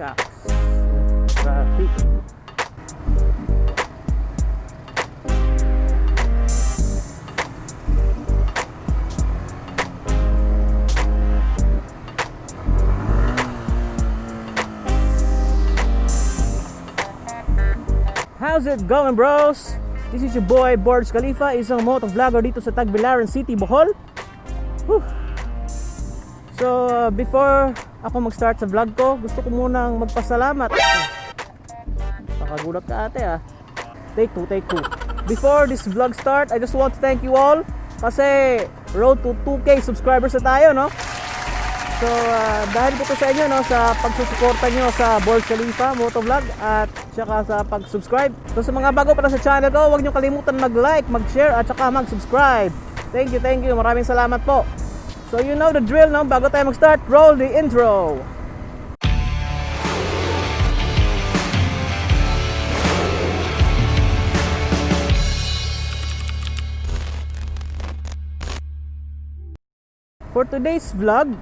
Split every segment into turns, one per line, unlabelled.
Shucks. Traffic. How's it going, bros? This is your boy, Borge Khalifa, isang motovlogger dito sa Tagbilaran City, Bohol. Whew. So, before ako mag-start sa vlog ko, gusto ko munang magpasalamat. Pakagulat ka, ate, ah. Take two, take two. Before this vlog start, I just want to thank you all kasi road to 2K subscribers na tayo, no? So, dahil po to sa inyo, no, sa pagsusuporta nyo sa Borge Khalifa Motovlog at saka sa pag-subscribe. So, sa mga bago pa lang sa channel ko, huwag nyo kalimutan mag-like, mag-share at saka mag-subscribe. Thank you, thank you. Maraming salamat po. So, you know the drill, no? Bago tayo mag-start, roll the intro! For today's vlog,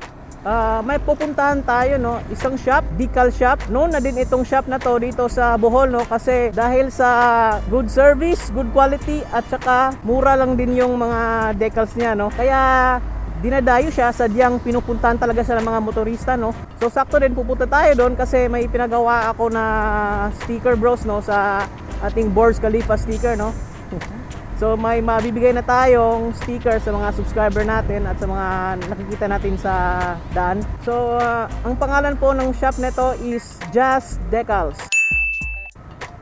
may pupuntahan tayo, no, isang shop, decal shop. Known na din itong shop na to dito sa Bohol, no, kasi dahil sa good service, good quality at saka mura lang din yung mga decals niya, no. Kaya dinadayo siya, sadyang pinupuntahan talaga siya ng mga motorista, no. So sakto din pupunta tayo doon kasi may pinagawa ako na sticker, bros, no, sa ating Burj Khalifa sticker, no. So may mabibigay na tayong sticker sa mga subscriber natin at sa mga nakikita natin sa daan. So ang pangalan po ng shop nito is Just Decals.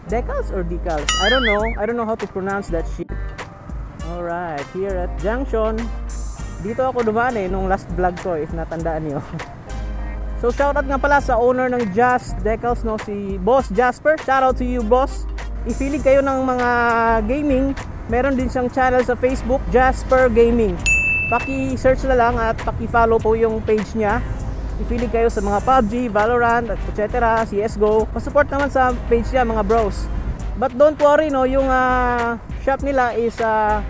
Decals or decals? I don't know. I don't know how to pronounce that shit. Alright, here at Junction. Dito ako dumaan eh nung last vlog ko, if natandaan niyo. So shoutout nga pala sa owner ng Just Decals, no, si Boss Jasper. Shoutout to you, boss. If hilig kayo ng mga gaming, meron din siyang channel sa Facebook, Jasper Gaming. Paki-search na lang at paki-follow po yung page niya. If hilig kayo sa mga PUBG, Valorant, at etc., CS:GO, pa-support naman sa page niya, mga bros. But don't worry, no, yung shop nila is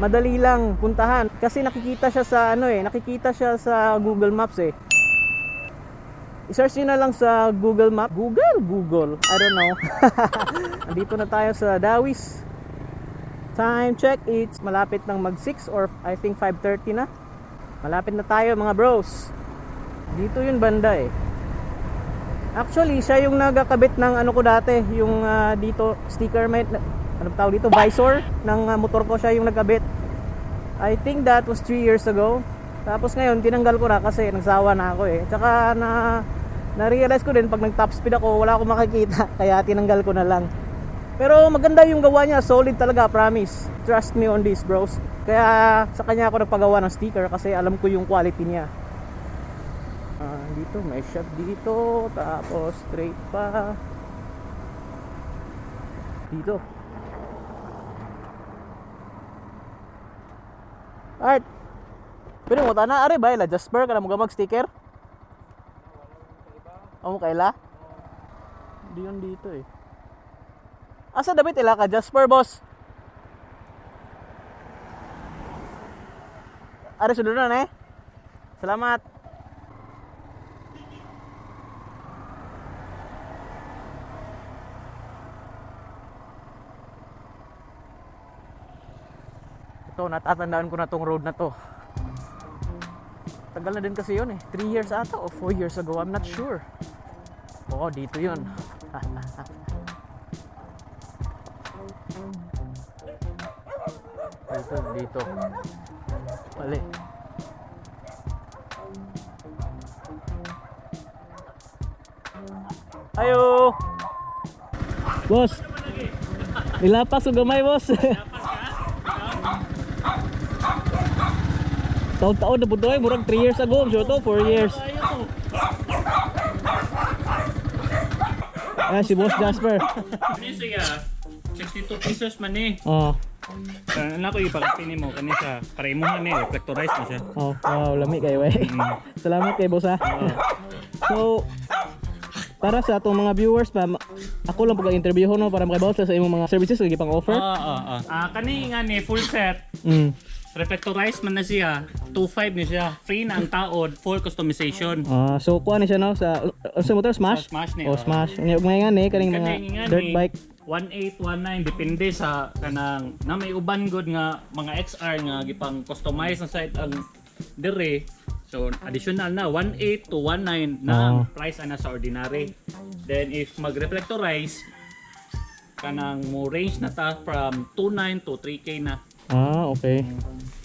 madali lang puntahan kasi nakikita siya sa ano eh, nakikita siya sa Google Maps eh. I-search nyo na lang sa Google Map. Google? Google. I don't know. Andito na tayo sa Dawis. Time check, it's malapit ng mag 6 or I think 5:30 na. Malapit na tayo, mga bros. Dito yun banda eh. Actually, siya yung nagakabit ng ano ko dati, yung dito sticker may ano tawag dito, visor ng motor ko, siya yung nagkabit. I think that was 3 years ago. Tapos ngayon, tinanggal ko na kasi nagsawa na ako eh. Tsaka na na-realize ko din pag nag-top speed ako, wala akong makikita. Kaya tinanggal ko na lang. Pero maganda yung gawa niya, solid talaga, promise. Trust me on this, bros. Kaya sa kanya ako nagpagawa ng sticker kasi alam ko yung quality niya. Dito, may shop dito, tapos straight pa. Dito. Art. Pero mo tana are ba ila Jasper kana mo mag sticker? Amo kaila? Di yun dito eh. Asa dabit ila ka Jasper, boss? Are sulunan eh. Salamat. Ito, natatandaan ko na tong road na to. Tagal na din kasi yun eh. 3 years ata o 4 years ago, I'm not sure. Oo, dito yun. Dito, dito. Mali. Ayo! Boss! Nilapas o gamay, boss! Taon-taon na budoy, murag 3 years ago, I'm sure to, 4 years. Ah, si Boss Jasper.
Kani siya, 62 pesos man eh.
Oh,
Ano ko ipakapin mo kani sa para imuha ni reflectorize na siya.
oh, wow, lami kayo eh. Salamat kay boss ah. So, para sa atong mga viewers pa, ako lang pag interview no para makabaw sa imong mga services lagi pang offer.
Oo, oo. Ah, kani nga ni full set Reflectorized man na siya, 2.5 ni siya. Free na ang taod for customization.
Ah, so kuha ni siya, no, sa sa motor Smash?
Sa Smash ni,
Oh,
oh.
Smash. Unya ug mga nga ni kaning mga
Kaning nga
dirt
ni,
bike.
1819, depende sa kanang na may uban gud nga mga XR nga gipang customize na site ang dire. So additional na 18 to 19 na ang price ana sa ordinary. Then if mag-reflectorize, kanang mo range na ta from 29 to 3K na.
Ah, okay.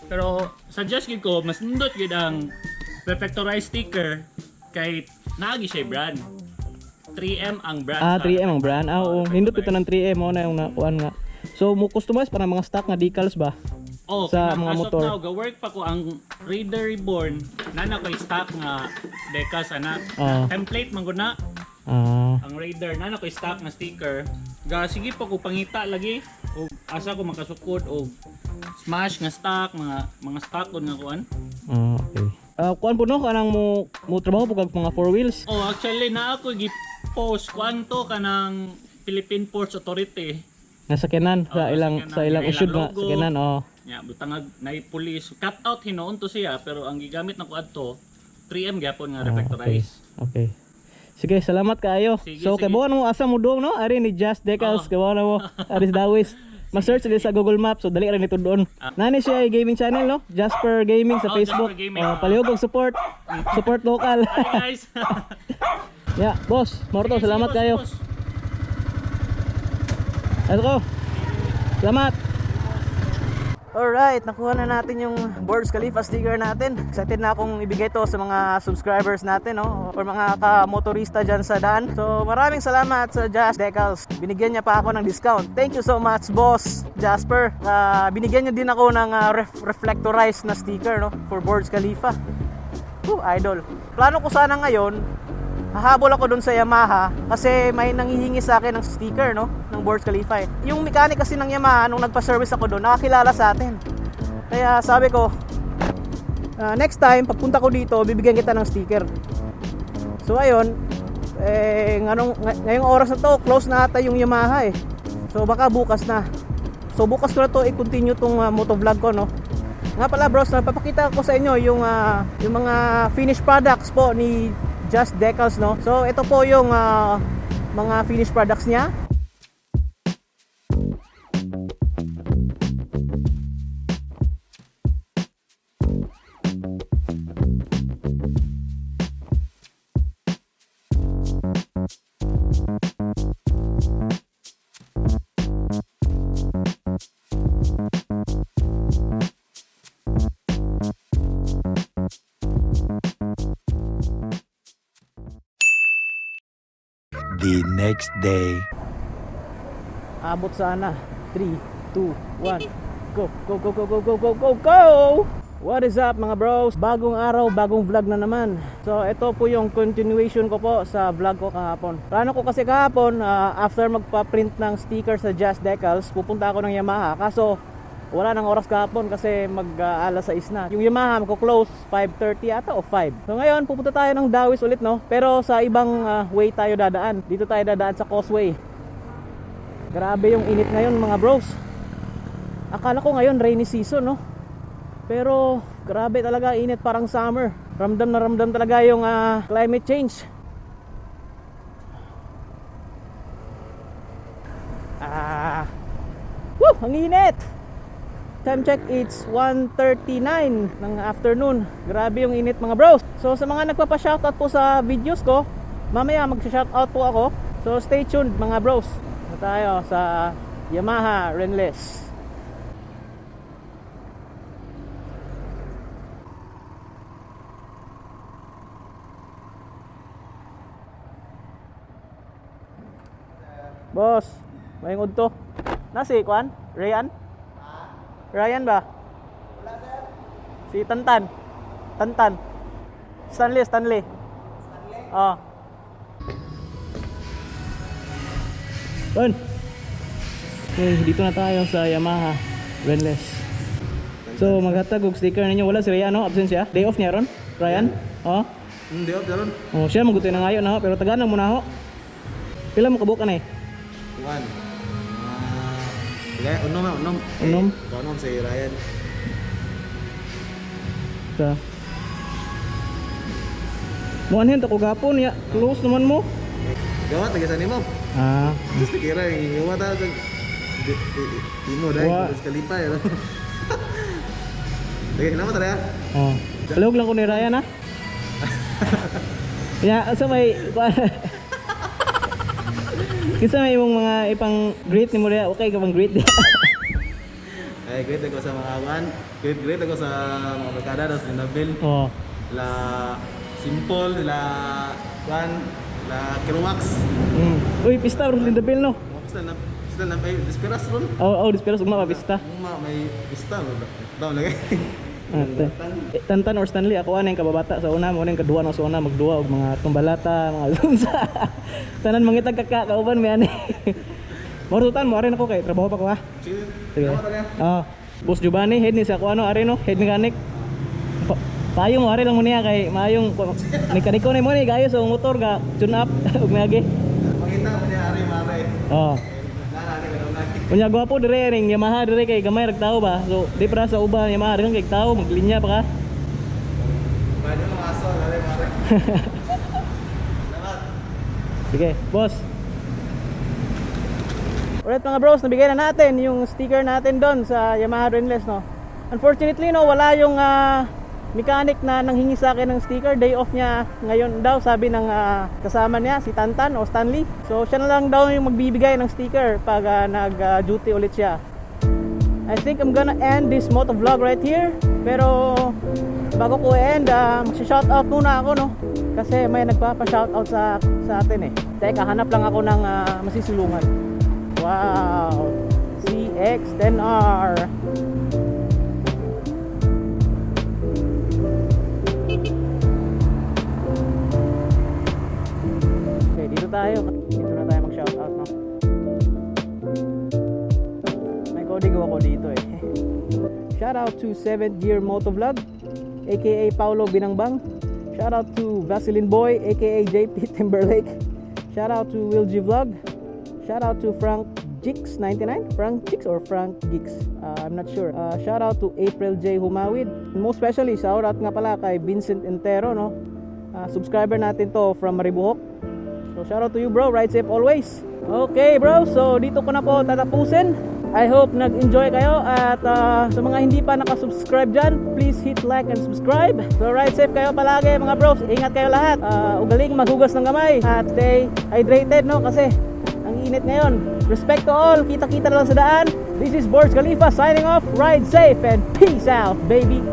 Pero suggest gid ko mas nindot gid ang reflectorized sticker kay naagi siya brand. 3M ang brand
Ah,
sa
3M ang brand. Ah, oo. Nindot ito ng 3M mo na yung nakuan nga. So mo customize para mga stock nga decals ba?
Oh,
sa
kanang
mga
as of
motor.
now, ga-work pa ko ang Raider Reborn na na ko'y stock nga decals ana. Template man gud na ang Raider na na ko'y stock nga sticker. Ga sige pa ko pangita lagi og asa ko makasukod og Smash nga stock, mga stock gud nga kuan.
Ah, okay. Ah, kuan po no kanang mo mo trabaho po kag mga four wheels.
Oh, actually na ako gi-post kuan to kanang Philippine Ports Authority.
Nga sakyanan sa
Oo,
ilang
sakyanan.
sa ilang
Nga
issued
ilang
nga
logo.
sakyanan, oh.
Nya butangag nay police cut out hinuon to siya, pero ang gigamit nako adto 3M gyapon nga
Ah,
reflectorize.
Okay. Sige, salamat kaayo.
Sige,
So,
sige.
kay buwan mo asa mo dong, no? Ari ni Just Decals,
Oo.
kay buwan mo. Ari sa Dawis. Ma-search dili sa Google Maps, so dali ra nito doon. Nani siya ay gaming channel, no? Jasper Gaming sa
Oh,
Facebook.
Jasper Gaming.
Oh, palihog og support. Support local.
Hi guys.
Yeah, boss. Morto,
Sige,
salamat
sige,
kayo.
boss, boss.
Let's go. Salamat. Alright, nakuha na natin yung Burj Khalifa sticker natin. Excited na akong ibigay to sa mga subscribers natin, no? Or mga ka-motorista dyan sa daan. So maraming salamat sa Just Decals. Binigyan niya pa ako ng discount. Thank you so much, boss Jasper. Binigyan niya din ako ng reflectorized na sticker, no? For Burj Khalifa. Whew, idol. Plano ko sana ngayon, hahabol ako dun sa Yamaha kasi may nanghihingi sa akin ng sticker, no, ng Burj Khalifa eh. Yung mechanic kasi ng Yamaha nung nagpa-service ako doon, nakakilala sa atin. Kaya sabi ko, next time pagpunta ko dito, bibigyan kita ng sticker. So ayun, eh ngayong oras na to, close na ata yung Yamaha eh. So baka bukas na. So bukas ko na to i-continue tong motovlog ko, no. Nga pala bros, napapakita ko sa inyo yung mga finished products po ni Just Decals, no. So ito po yung mga finished products niya.
The next day.
Abot sana. 3, 2, 1. Go, go, go, go, go, go, go, go, go! What is up, mga bros? Bagong araw, bagong vlog na naman. So ito po yung continuation ko po sa vlog ko kahapon. Plano ko kasi kahapon, after magpa-print ng sticker sa Just Decals, pupunta ako ng Yamaha. Kaso wala nang oras kahapon kasi mag alas 6 na. Yung Yamaha magko-close 5:30 ata o 5. So ngayon pupunta tayo ng Dawis ulit, no? Pero sa ibang way tayo dadaan. Dito tayo dadaan sa Causeway. Grabe yung init ngayon, mga bros. Akala ko ngayon rainy season, no? Pero grabe talaga init, parang summer. Ramdam na ramdam talaga yung climate change. Ah. Woo, ang init. Time check, it's 1:39 ng afternoon. Grabe yung init, mga bros. So sa mga nagpapa-shoutout po sa videos ko, mamaya mag-shoutout po ako. So stay tuned, mga bros. Na tayo sa Yamaha Renless. Boss, may to. Nasi, Kwan? Ryan? Ryan ba? Wala, sir. Si Tantan. Tantan. Stanley, Stanley. Stanley? Oo. Bon. Okay, dito na tayo sa Yamaha Renless. So, maghatag og sticker ninyo. Wala si Ryan, no? Absent siya. Day off niya ron? Ryan? Oo.
Hindi, oh, daron.
Oh, siya magutoy na ngayon, no? Pero tagaan lang muna ho. Pila mo kabukan eh?
One. Kaya, unom, unom.
Unom?
Unom si Ryan.
Sa Muanhin ta ko gapon ya, close naman mo.
Gawat lagi sa nimo.
Ah,
Just kira yung ta sa di mo dai
Wa.
terus kalipay no. Sige, salamat ya.
Oh. Palihog lang ko ni Ryan ha. Ya, sa may Kinsa may imong mga ipang greet nimo diha? Okay ka bang greet diha?
Ay, great ako sa mga awan. Great great ako sa mga barkada dos ni Nabil.
Oh.
La Simple, la Juan, la Kiruwax.
Uy, pista bro, Linda Bell no.
Mga pista na ay disperas ron.
Oh, dispiras ugma pa pista.
Uma may pista ron. Daw lagi.
Ate. Eh, Tantan or Stanley, ako ana yung kababata sa una, mo yung kaduwa na sa una, magduwa og mga tumbalata, mga lunsa. Tanan mangitag kaka kauban mi ani. Morutan mo arin ako kay trabaho pa ko ha.
Sige.
Sige.
Salamat ya.
Ah, Boss Giovanni, head ni sa ako ano, ari no, head mechanic. Pa payo mo ari lang mo niya kay maayong mekaniko ni mo ni gayo sa motor ga tune up ug miagi.
Makita mo niya ari mare.
Oh.
Nana ni kadunay.
Unya gwapo dire ning Yamaha dire kay gamay rag tao ba. So di para sa uban Yamaha daghan kay tao maglinya pa ka.
Pwede mo aso ari mare. Salamat.
Sige, boss. Alright mga bros, nabigay na natin yung sticker natin doon sa Yamaha Rainless, no. Unfortunately, no, wala yung mechanic na nanghingi sa akin ng sticker. Day off niya ngayon daw, sabi ng kasama niya, si Tantan o Stanley. So, siya na lang daw yung magbibigay ng sticker pag nag-duty ulit siya. I think I'm gonna end this moto vlog right here. Pero bago ko end, magsha-shoutout muna ako, no? Kasi may nagpapa-shoutout sa atin eh. Teka, hanap lang ako ng masisulungan. Wow! CX-10R. Okay, dito tayo. Dito na tayo mag-shoutout, no? May kodigo ako dito eh. Shout out to 7th Gear Motovlog, aka Paulo Binangbang. Shout out to Vaseline Boy, aka JP Timberlake. Shout out to Will G Vlog. Shout out to Frank Jix 99, Frank Jix or Frank Geeks, I'm not sure. Shout out to April J Humawid. And most especially, shout out nga pala kay Vincent Entero, no? Subscriber natin to from Maribuhok. So shout out to you bro, ride safe always. Okay bro, so dito ko na po tatapusin. I hope nag-enjoy kayo at sa mga hindi pa nakasubscribe dyan, please hit like and subscribe. So ride safe kayo palagi mga bros, ingat kayo lahat. Ugaling maghugas ng kamay at stay hydrated, no, kasi ang init ngayon. Respect to all, kita-kita na lang sa daan. This is Borge Khalifa signing off. Ride safe and peace out, baby.